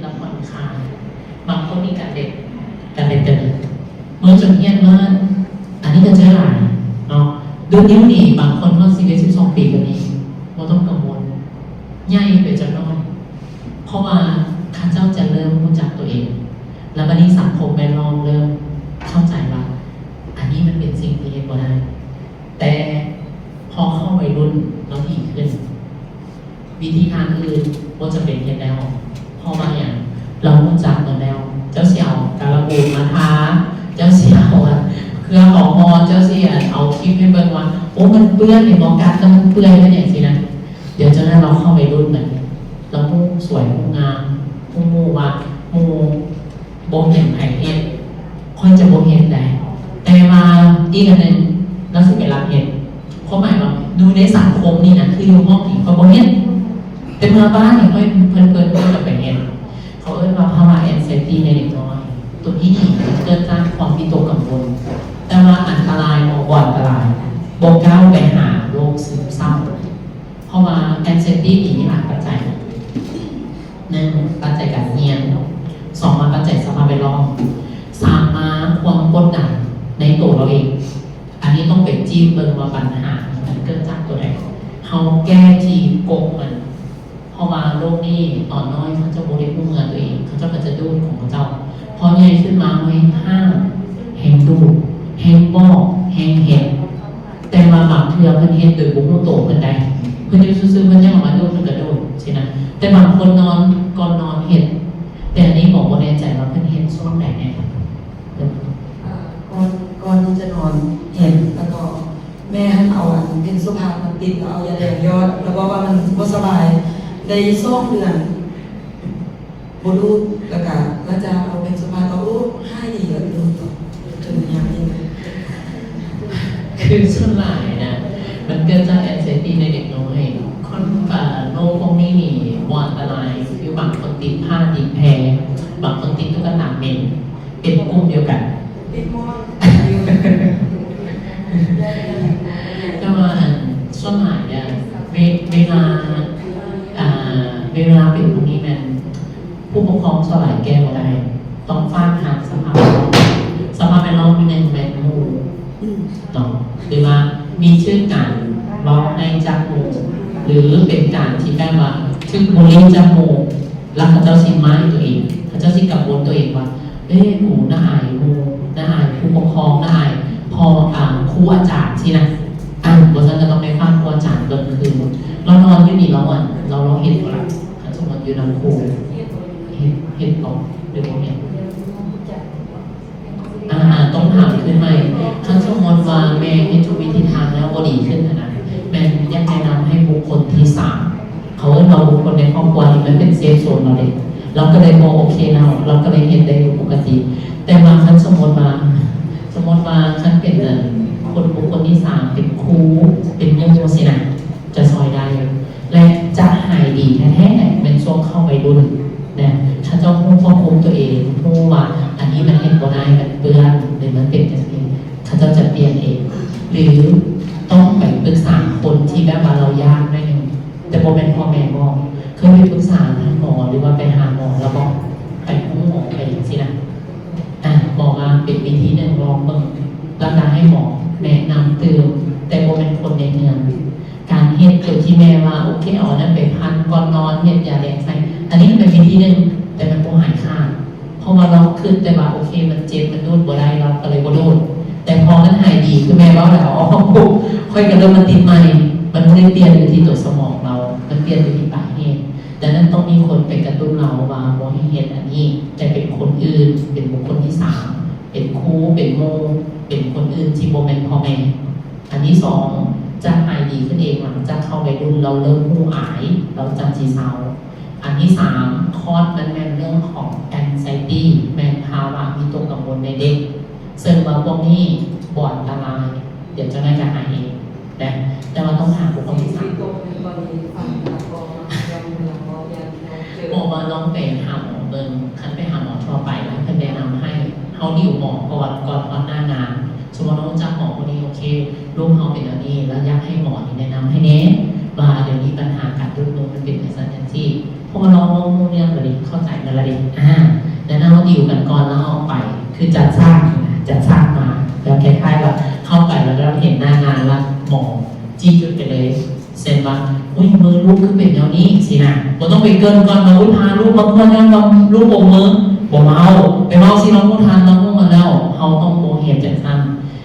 ລະຜ່ອນຄາຍ. ບາງຄົນມີການເລັບ ການເລັບກໍດີ. ເມື່ອຈົນຮຽນມາ ອັນນີ້ກໍເຈີຫຼາຍເນາະ. ດຸນນິ້ວນີ້ ບາງຄົນຮອດສິບເອັດ ສິບສອງປີກໍມີ, ບໍ່ຕ້ອງກັງວົນ. ໃຫຍ່ໄປຈັກໜ້ອຍ ເພາະວ່າເຂົາເຈົ້າຈະເລີ່ມຮູ້ຈັກຕົວເອງ ແລ້ວບັດນີ້ສັງຄົມແວດລ້ອມເລີ່ມເຂົ້າໃຈວ່າ ອັນນີ້ມັນເປັນສິ່ງທີ່ເຮັດບໍ່ໄດ້. ແຕ່ພໍເຂົ້າໄວລຸ້ນ ລາວດີຂຶ້ນ. ວິທີທາງອື່ນບໍ່ຈຳເປັນເຮັດແລ້ວ. ເພາະວ່າຫຍັງ? ລາວຮູ້ຈັກໝົດແລ້ວ. ເຈົ້າຊິເອົາກາລະບູນມາທາ, ເຈົ້າຊິເອົາເຄື່ອງອອກໝໍ່, ເຈົ້າຊິເອົາຄຣີມໃຫ້ເບິ່ງວ່າ ໂອ້ ມັນເປື້ອນ, ເຫັນບໍ່ ກັດແລ້ວມັນເປື່ອຍ ມັນຫຍັງຊີ້ນະ. ດຽວຈັ່ງນັ້ນລາວເຂົ້າໄວລຸ້ນບັດນີ້ ລາວຮູ້ສວຍຮູ້ງາມ, ຮູ້ວ່າໝູ່ບໍ່ເຫັນໃຜເຮັດ ຂ້ອຍຈະບໍ່ເຮັດໃດ. ແຕ່ວ່າອີກອັນໜຶ່ງ ລາວຊິໄປລັກເຮັດ. ຄວາມໝາຍວ່າ ຢູ່ໃນສັງຄົມນີ້ນະ ຄືຢູ່ຫ້ອງນີ້ຂ້ອຍບໍ່ເຮັດ, ແຕ່ເມື່ອບ້ານນີ້ຂ້ອຍເພີນໆ ຂ້ອຍກໍໄປເຮັດ. ເຂົາເອີ້ນວ່າພາວະແອັງໄຊຕີໃນເດັກນ້ອຍ. ໂຕນີ້ນີ້ເກີດຈາກຄວາມວິຕົກກັງວົນ, ແຕ່ວ່າອັນຕະລາຍບໍ່ ບໍ່ອັນຕະລາຍ, ບໍ່ກ້າວໄປຫາໂລກຊຶມເສົ້າ. ເພາະວ່າແອັງໄຊຕີນີ້ມີຫຼາຍປັດໄຈ. ໜຶ່ງ ປັດໄຈການຮຽນ, ສອງ ມາປັດໄຈສະພາບແວດລ້ອມ, ສາມ ມາຄວາມກົດດັນໃນໂຕລາວເອງ. ອັນນີ້ຕ້ອງໄປຈີບເບິ່ງວ່າບັນຫາມັນເກີດຈາກຕົວໃດ, ເຮົາແກ້ທີ່ກົກມັນ. ເພາະວ່າໂລກນີ້ຕອນນ້ອຍເຂົາເຈົ້າບໍ່ໄດ້ຮູ້ເມືອຕົວເອງ, ເຂົາເຈົ້າກໍຈະດູດຂອງເຂົາເຈົ້າ. ພໍໃຫຍ່ຂຶ້ນມາແຮ່ງຫ້າມ, ແຮ່ງດູດ, ແຮ່ງບອກ, ແຮ່ງເຮັດ. ແຕ່ວ່າບາງເທື່ອເພິ່ນເຮັດໂດຍບໍ່ຮູ້ໂຕເພິ່ນໃດ, ເພິ່ນຢູ່ຊື່ໆ ເພິ່ນຍັງອອກມາດູດ ເພິ່ນກໍດູດຊີ້ນະ. ແຕ່ບາງຄົນນອນ ກ່ອນນອນເຮັດ, ແຕ່ອັນນີ້ໝໍບໍ່ແນ່ໃຈວ່າເພິ່ນເຮັດຊ່ວງໃດແນ່. ເອີ ກ່ອນ ກ່ອນທີ່ຈະນອນເຫັນ ແລ້ວກໍແມ່ຫັ້ນເອົາອັນເພັນສຸພາບມາຕິດ ແລ້ວເອົາຢາແດງຢອດ ແລ້ວບອກວ່າມັນບໍ່ສະບາຍ ໄດ້ສອງເດືອນ ບໍ່ດູດ ແລ້ວກະຫຼັງຈາກເອົາເພັນສຸພາບ ກໍ ໂອ້ ຫາຍດີ ແລ້ວດູດຕໍ່ ຈົນຍາມນີ້. ຄືສ່ວນຫຼາຍນະ ມັນເກີດຈາກແອັງໄຊຕີໃນເດັກນ້ອຍ. ຄົນ ເອີ ໂລກພວກນີ້ນີ້ບໍ່ອັນຕະລາຍ, ຄືບາງຄົນຕິດຜ້າຕິດແພ, ບາງຄົນຕິດຕຸກກະຕາເໝັນ, ເປັນກຸ່ມດຽວກັນ. ແຕ່ວ່າອັນ ສ່ວນຫຼາຍອະ ເວ ເວລາ ອ່າ ເວລາເປັນພວກນີ້ແມ່ນ ຜູ້ປົກຄອງສ່ວນຫຼາຍແກ້ບໍ່ໄດ້, ຕ້ອງຝາກທາງສະພາບແວດລ້ອມ. ສະພາບແວດລ້ອມໜຶ່ງແມ່ນໝູ່ເນາະ ຫຼືວ່າມີຊື່ການເວົ້າໃຫ້ຈາກໝູ່ ຫຼືເປັນການທີ່ແບບວ່າຖືກບູລີຈາກໝູ່ ແລ້ວເຂົາເຈົ້າຊິມ້າຍຕົວເອງ, ເຂົາເຈົ້າຊິກັງວົນຕົວເອງວ່າ ເອີ ກູໜ້າອາຍໝູ່, ໜ້າອາຍຜູ້ປົກຄອງ, ໜ້າອາຍພໍ່ ອ່າ ຄູອາຈານຊີ້ນະ. ອາ ບໍ່ຊັ້ນກໍຕ້ອງໄດ້ຝາກຄູອາຈານເບິ່ງຄື ລາວນອນຢູ່ນີ້ ລາວ ລາວ ລາວເຮັດບໍ່ລະ? ຄັນສົມມຸດຢູ່ນຳຄູ ເຮັດ ເຮັດບໍ່ ຫຼືບໍ່ເຮັດ? ອາ ອາ ຕ້ອງຖາມຄືນໃໝ່. ຄັນສົມມຸດວ່າແມ່ເຮັດທຸກວິທີທາງແລ້ວບໍ່ດີຂຶ້ນຫັ້ນນະ, ແມ່ນຢາກແນະນຳໃຫ້ບຸກຄົນທີສາມ ເຂົາເອີ້ນວ່າບຸກຄົນໃນຄອບຄົວນີ້ມັນເປັນເຊຟໂຊນເຮົາເດ້, ລາວກໍເລີຍບໍ່ໂອເຄນຳ, ລາວກໍເລີຍເຮັດໄດ້ຢູ່ປົກກະຕິ. ແຕ່ວ່າຄັນສົມມຸດວ່າ ສົມມຸດວ່າຄັນເປັນ ອັນ ຄົນບຸກຄົນທີສາມ ເປັນຄູ ເປັນໝູ່ຊີ້ນະ ຈະຊ່ອຍໄດ້ ແລະ ຈະຫາຍດີແທ້ໆ ແມ່ນຊ່ວງເຂົ້າໄວລຸ້ນນະ. ເຂົາເຈົ້າຮູ້ຄວບຄຸມຕົວເອງ, ຮູ້ວ່າອັນນີ້ມັນເຮັດບໍ່ໄດ້, ມັນເປື້ອນ ຫຼືມັນເປັນຈັ່ງຊີ້, ເຂົາເຈົ້າຈະປ່ຽນເອງ. ຫຼືຕ້ອງໄປປຶກສາຄົນທີ່ແບບວ່າເຮົາຢ້ານໜ້ອຍໜຶ່ງ, ແຕ່ບໍ່ແມ່ນພໍ່ແມ່ບອກ. ເຄີຍໄປປຶກສາທ່ານໝໍ ຫຼືວ່າໄປຫາໝໍແລ້ວບອກ ໄປໂຮງໝໍ ໄປຈັ່ງຊີ້ນະ. ອາ ໝໍວ່າເປັນວິທີໜຶ່ງ ລອງເບິ່ງ, ແລ້ວກໍໃຫ້ໝໍແນະນຳຕື່ມ, ແຕ່ບໍ່ແມ່ນຄົນໃນເຮືອນ. ການເຮັດໂດຍທີ່ແມ່ວ່າ ໂອເຄ ເອົາອັນນັ້ນໄປພັນກ່ອນນອນ, ເຮັດຢາແດງໃສ່, ອັນນີ້ເປັນວິທີໜຶ່ງ ແຕ່ມັນບໍ່ຫາຍຂາດ. ເພາະວ່າລາວຄິດແຕ່ວ່າ ໂອເຄ ມັນເຈັບ ມັນດູດບໍ່ໄດ້ ລາວກໍເລີຍບໍ່ດູດ. ແຕ່ພໍມັນຫາຍດີ ຄືແມ່ເວົ້າແລ້ວ ເອົາອອກປຸບ ຂ້ອຍກໍເລີ່ມມາຕິດໃໝ່. ມັນບໍ່ໄດ້ປ່ຽນຢູ່ທີ່ຕົວສະໝອງລາວ, ມັນປ່ຽນຢູ່ທີ່ປາຍເຫດ. ດັ່ງນັ້ນຕ້ອງມີຄົນໄປກະຕຸ້ນລາວວ່າບໍ່ໃຫ້ເຮັດອັນນີ້, ແຕ່ເປັນຄົນອື່ນ, ເປັນບຸກຄົນທີສາມ, ເປັນຄູ, ເປັນໝູ່, ເປັນຄົນອື່ນທີ່ບໍ່ແມ່ນພໍ່ແມ່. ອັນທີສອງ ຈະຫາຍດີຂຶ້ນເອງຫຼັງຈາກເຂົ້າໄວລຸ້ນ, ລາວເລີ່ມຮູ້ອາຍ, ລາວຈັ່ງຊິເຊົາ. ອັນທີສາມ ຄອດມັນແມ່ນເລື່ອງຂອງແອັງໄຊຕີ, ແມ່ນພາວະວິຕົກກັງວົນໃນເດັກ, ເຊິ່ງວ່າພວກນີ້ບໍ່ອັນຕະລາຍ, ດຽວເຈົ້ານາຍກໍຫາຍເອງນະ, ແຕ່ວ່າຕ້ອງຫາບຸກຄົນທີສາມ. ໝໍວ່າລອງໄປຫາໝໍເບິ່ງ, ຄັນໄປຫາໝໍທົ່ວໄປແລ້ວເພິ່ນແນະນຳໃຫ້ເຮົາດິວໝໍກ່ອນ, ກ່ອນຮອດໜ້າງານ. ສົມມຸດເຮົາຮູ້ຈັກໝໍຜູ້ນີ້, ໂອເຄ ລູກເຮົາເປັນແນວນີ້ ແລ້ວຢາກໃຫ້ໝໍນີ້ແນະນຳໃຫ້ແດ່ ວ່າດຽວນີ້ບັນຫາການດູດນົມມັນເປັນຈັ່ງຊັ້ນຈັ່ງຊີ້. ເພາະວ່າເຮົາຮູ້ເລື່ອງແລ້ວເດ້ ເຂົ້າໃຈກັນແລ້ວເດ້ ອາ ແລ້ວເຮົາດີວກັນກ່ອນ ແລ້ວເຮົາໄປ ຄືຈັດສາກນະ ຈັດສາກມາ ແບບຄ້າຍໆວ່າເຂົ້າໄປແລ້ວເຮົາເຫັນໜ້າງານ ແລ້ວໝໍຊີ້ຈຸດໄປເລີຍ ເຊັ່ນວ່າ ອຸ້ຍ ມືລູກຄືເປັນແນວນີ້ ຊີ້ນະ ບໍ່ຕ້ອງໄປເກີ່ນກ່ອນວ່າ ອຸ້ຍ ພາລູກມາກວດ ຍ້ອນວ່າລູກອົມມື ບໍ່ເວົ້າ ໄປເວົ້າຊິ ນ້ອງຮູ້ທັນ ນ້ອງຮູ້ໝົດແລ້ວ ເຮົາຕ້ອງບໍ່ເຮັດຈັ່ງຊັ້ນ.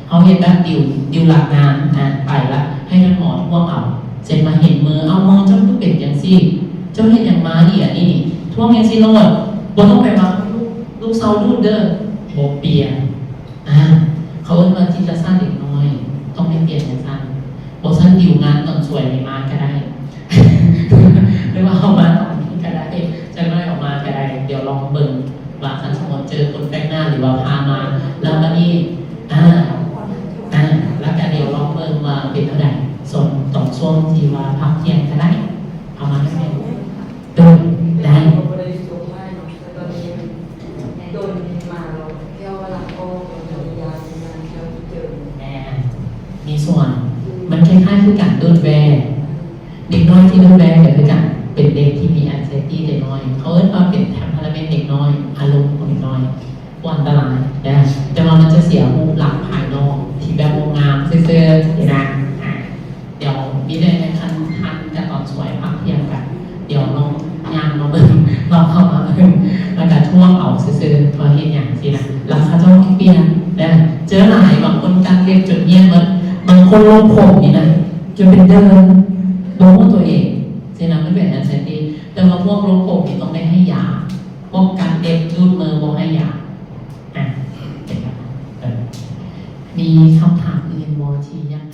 ເຮົາເຮັດແບບດິວ ດິວຫຼັກງານ ອາ ໄປລະ ໃຫ້ທ່ານໝໍທວງເອົາ ເຊັ່ນວ່າເຫັນມື ເອົາ ມືເຈົ້າຄືເປັນຈັ່ງຊີ້ ເຈົ້າເຮັດຫຍັງມານີ້ ອັນນີ້ນີ້ ທວງຈັ່ງຊີ້ໂລດ ບໍ່ຕ້ອງໄປວ່າ ລູກ ລູກເຊົາດູດເດີ ບໍ່ປ່ຽນ ອາ ເຂົາເອີ້ນວ່າຈິດຕະສາດເດັກນ້ອຍ ຕ້ອງໄດ້ປ່ຽນຈັ່ງຊັ້ນ ບໍ່ຊັ້ນດິວງານຕອນສວຍນີ້ມາກະໄດ້ ຫຼືວ່າເອົາມາຕອນນີ້ກະໄດ້ ຈັກໜ້ອຍເອົາມາກະໄດ້ ດຽວລອງເບິ່ງວ່າ ຄັນສົມມຸດເຈີຄົນແປກໜ້າ ຫຼືວ່າພາມາ ແລ້ວບາດນີ້ ອາ ອາ ແລ້ວກະດຽວລອງເບິ່ງວ່າເປັນເທົ່າໃດ ສ່ວນຕອນຊ່ວງທີ່ວ່າພັກທ່ຽງກະໄດ້ ເອົາມາໃຫ້ແມ່ ເອີ ໄດ້ ແມ່ນ ມີສ່ວນ ມັນຄ້າຍໆຄືການໂດນແວ່ ເດັກນ້ອຍທີ່ໂດນແວ່ກະຄືກັນ ເປັນເດັກທີ່ມີແອັງໄຊຕີແຕ່ນ້ອຍ ເຂົາເອີ້ນວ່າເປັນເທມເປີເມນເດັກນ້ອຍ ອາລົມຂອງເດັກນ້ອຍ ບໍ່ອັນຕະລາຍ ແຕ່ວ່າມັນຈະເສຍຮູບລັກພາຍນອກທີ່ແບບບໍ່ງາມເຊີໆ ຊີ້ນະ ອາ ດຽວມີແຕ່ຄັນທັນກະຕອນສວຍພັກທ່ຽງກະ ດຽວນ້ອງຍ່າງມາເບິ່ງ ນ້ອງເຂົ້າມາເບິ່ງ ແລ້ວກະທວງເອົາຊື່ໆ ວ່າເຮັດຫຍັງຊີ້ນະ ແລ້ວເຂົາເຈົ້າມາປ່ຽນ ເຈີຫຼາຍ ບາງຄົນຕັດເລັບຈົນຫ້ຽນໝົດ ບາງຄົນລົງຜົມນີ້ນະ ຈົນເປັນເດີ່ນ ບໍ່ຮູ້ໂຕເອງຊີ້ນະ ມັນເປັນແອັງໄຊຕີ ແຕ່ວ່າພວກລົງຜົມນີ້ຕ້ອງໄດ້ໃຫ້ຢາ ພວກຕັດເລັບ ດູດມື ບໍ່ໃຫ້ຢາ ອາ ເປັນແບບນັ້ນ ເອີ ມີຄຳຖາມອື່ນບໍ່ທີ່ຢາກ